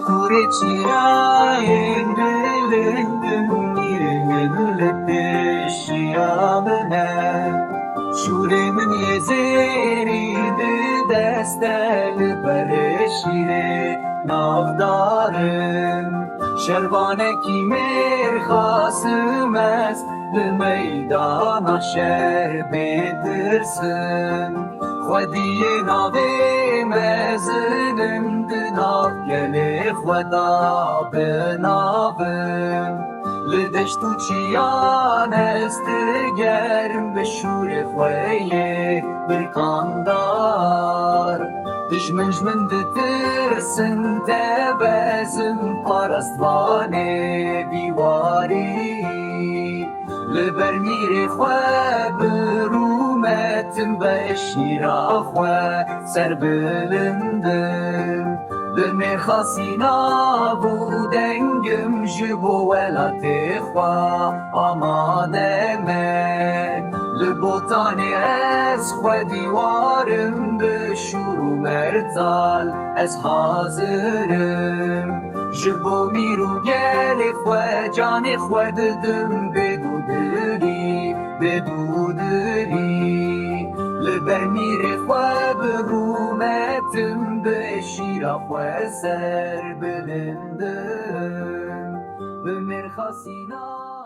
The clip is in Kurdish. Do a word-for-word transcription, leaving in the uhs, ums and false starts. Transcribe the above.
Kurê çiyayên bilind in, mîrê min li pêşiya min e. Şûrê min yê zêrî bi dest e, li berê şîrê navdar in. Şervanekî mêr Qasim ez, li meydana şer bê tirs in. Xwediyê navê mezin in, di nav gelê xwe da bi nav in. Li deşt û çiyan ez digerim, bi şûrê xwe yê birkandar. Dijmin ji min ditirsin, tebezin parastvanê bîwarî. Li ber mîrê xwe bi rûmetim, be şîra xwe serbilind im. Bi mêrxasî nav û dengim ji bo welatê xwe amade me. Li Botanê ez xwedî war im, bi şûr û mertal ez hazir im. Ji bo mîr û gelê xwe canê xwe didim, bê dûdilî, bê dûdilî. Li ber mîrê xwe bi rûmet im, bi şîra xwe serbilind im. Bi mêrxasî nav